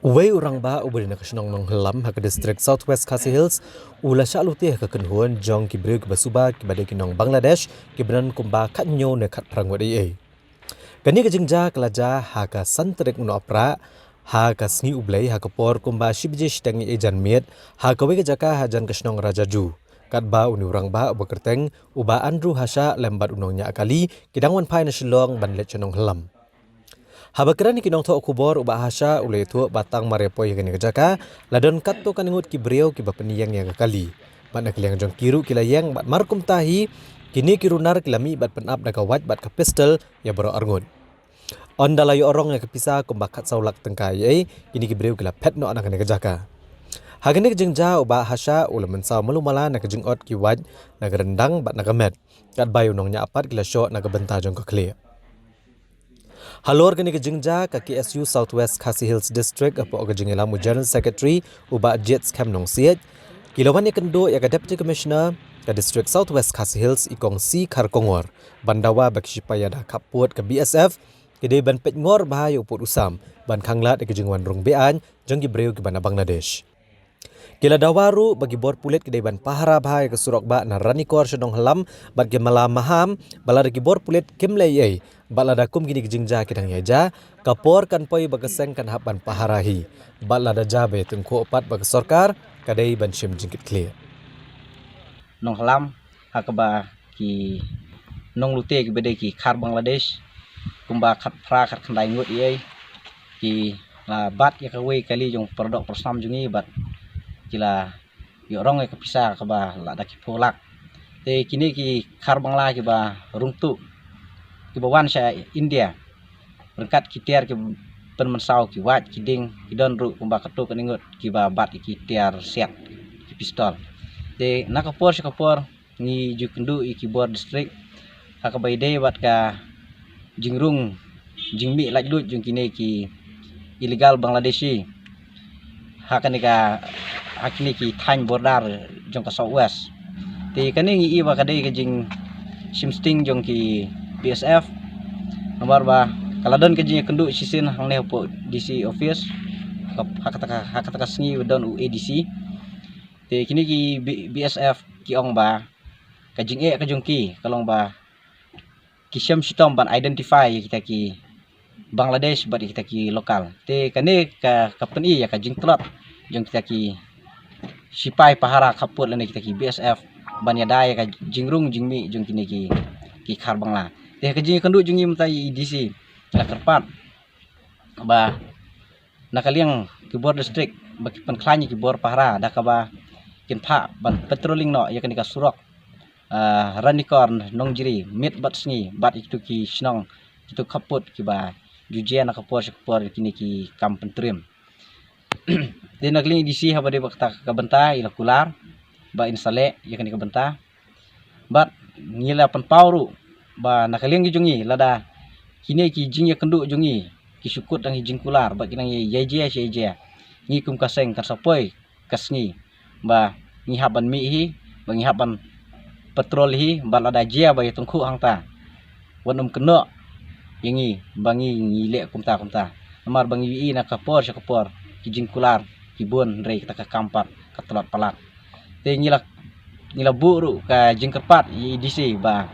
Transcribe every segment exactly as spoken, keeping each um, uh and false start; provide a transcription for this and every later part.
Uwei u rangbah uba dei na ka shnong Nonghylam ha ka district South West Khasi Hills u la shah lute ha ka kynhun jong ki briew kiba suba kiba dei ki nong Bangladesh kiba don kumba khathynñiew ne khatphra ngut ei ei. Kane ka jingjia ka la jia ha ka san tarik u Nohprah ha ka sngi U Blei ha ka por kumba shi baje shiteng ei ei janmiet ha kawei ka jaka hajan ka shnong Rajaju. Katba une u rangbah uba kyrteng u Bah Andrew Hasha lem bad u nongñiah kali ki dang wan phai na Shillong ban leit sha Nonghylam. Haba kren ïa ki nongthoh khubor u Bah Hasha u la ïathuh ba tang mar ïa poi ha kane ka jaka la don katto katne ngut ki briew kiba pynïeng ïa ka kali. Bad na ka liang jong ki ruh ki la ïeng bad mar kumta hi kine ki runar ki la mih bad pynap da ka wait bad ka pistol ïa baroh arngut. Ynda la ïoh rong ïa ka pisa kumba khatsaw lak tyngka ei ei, kine ki briew ki la phet noh na kane ka jaka. Ha kane ka jingjia u Bah Hasha u la mynsaw malu mala na ka jingot ki wait na ka ryndang bad na ka met. Katba ïa u nongñiah pat ki la shoh na ka bynta jong ka khlieh. Halor kane ka jingjia ka K S U South West Khasi Hills District hapoh ka jingïalam u General Secretary u Bah Jied Skhem Nongsiej ki la wan ïakynduh ïa ka Deputy Commissioner ka District South West Khasi Hills i Kong C Kharkongor ban dawa ba ki shipai ïada khappud ka B S F ki dei ban peitngor bha ïa u pud u sam ban khanglad ïa ka jingwan rung beaiñ jong ki briew kiba na Bangladesh. Ki la dawa ruh ba ki bor pulit ki dei ban pahara bha ïa ka surok bah na Ranikor sha Nonghylam bad ki la maham ba lada ki bor pulit kim leh ei ei bad lada kum kine ki jingjia ki dang ïaid ka por kan poi ba ka seng kan hap ban pahara hi bad lada jia ba ïatyngkhuh pat ba ka sorkar ka dei ban shim jingkitkhlieh. Nonghylam ha kaba ki nonglute kiba dei ki Khar Bangladesh kumba khatphra khatkhyndai ngut ei ei ki la bat ïa kawei kali jong para doh para snam jong ngi bad ki la ïoh rong ïa ka pisa kaba la da ki phew lak. Te kine ki Khar Bangla kiba rung tuh kiba wan sha India ryngkat ki tiar ki pynmynsaw ki wait ki dieng ki don ruh kumba katto katne ngut kiba bat ïa ki tiar siat ki pistol. Te na ka por sha ka por ngi ju kynduh ïa ki bor district ha kaba ïadei bad ka jingrung jingmih laitluid jong kine ki illegal Bangladeshi ha kane ka, ha kine ki thaiñ border jong ka South West. Te kane ngi i ba ka dei ka jingshim sting jong ki B S F. Namar ba ka la don ka jingïakynduh shisien hangne hapoh D C office ha kata ka, ha kata ka sngi ba don u A D C. Te kine ki B-, B S F ki ong ba ka jingeh ka jong ki ka long ba ki shem shitom ban identify ïa kita ki Bangladesh bad ïa kita ki local. Te kane ka, ka pyni ïa ka jingtlot jong kita ki sipai pahara khappud lane kita ki B S F ban ïada ïa ka jingrung jingmih jong kine ki, ki Khar Bangla. Te ka jingïakynduh jong ngi mynta ïa i D C la kyrpad ba na ka liang ki bor district ba ki pynkhlaiñ ïa ki bor pahara da kaba kin phah ban patrolling noh ïa kane ka surok, ah, Ranikor Nongjri miet bad sngi bad ïa kitu ki shnong kitu khappud kiba ju jia na ka por sha ka por ïa kine ki kam pyntriem. Te na ka liang i D C haba dei ba kata ka bynta i la kular ba in sa leh ïa kane ka bynta. Bad ngi la pynpaw ruh ba na ka liang ki jong ngi lada kine ki jingïakynduh jong ngi ki shu kut dang ki jingkular bad ki dang ïa, ïa jia sha ïa jia, ngi kum ka seng kan sa poi ka sngi ba ngi hap ban mih hi, ba ngi hap ban patrol hi, ba lada jia ba ïatyngkhuh hangta wat nym kynnoh ïa ngi ba ngi, ngi leh kumta kumta. Namar ba ngi ïohi na ka por sha ka por ki jingkular ki bun hynrei kata ka kam pat ka tlot palat. Te ngi la, ngi la buh ruh ka jingkyrpad ïa i D C ba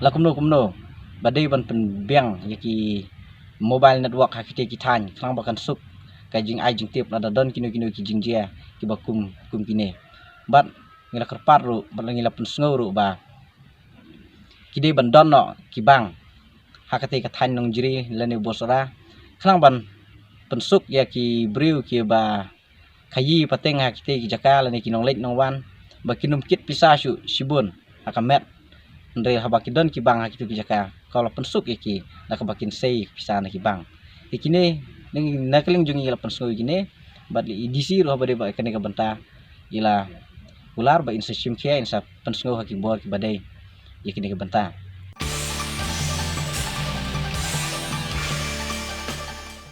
la kumno kumno ba dei ban pynbiang ïa ki mobile network ha kitei ki thaiñ khnang ba kan suk ka jingai jingtip lada don kino kino ki jingjia kiba kum, kum kine. Bad ngi la kyrpad ruh bad ngi la pynsngew ruh ba ki dei ban don noh ki bank ha katei ka thaiñ Nongjri lane Bosra khnang ban pynsuk ïa ki briew kiba khaïi pateng ha kitei ki jaka lane ki nongleit nongwan ba kin ym kit pisa shuh shibun ha ka met. Hynrei haba ki don ki bank ha kitu ki jaka ka la pynsuk ïa ki da kaba kin sei pisa na ki bank. Te kine na ka liang jong ngi la pynsngew ïa kine bad i D C ruh haba dei ba kane ka bynta i la kular ba in sa shim khia, in sa pynsngew ha ki bor kiba dei ïa kine ka bynta.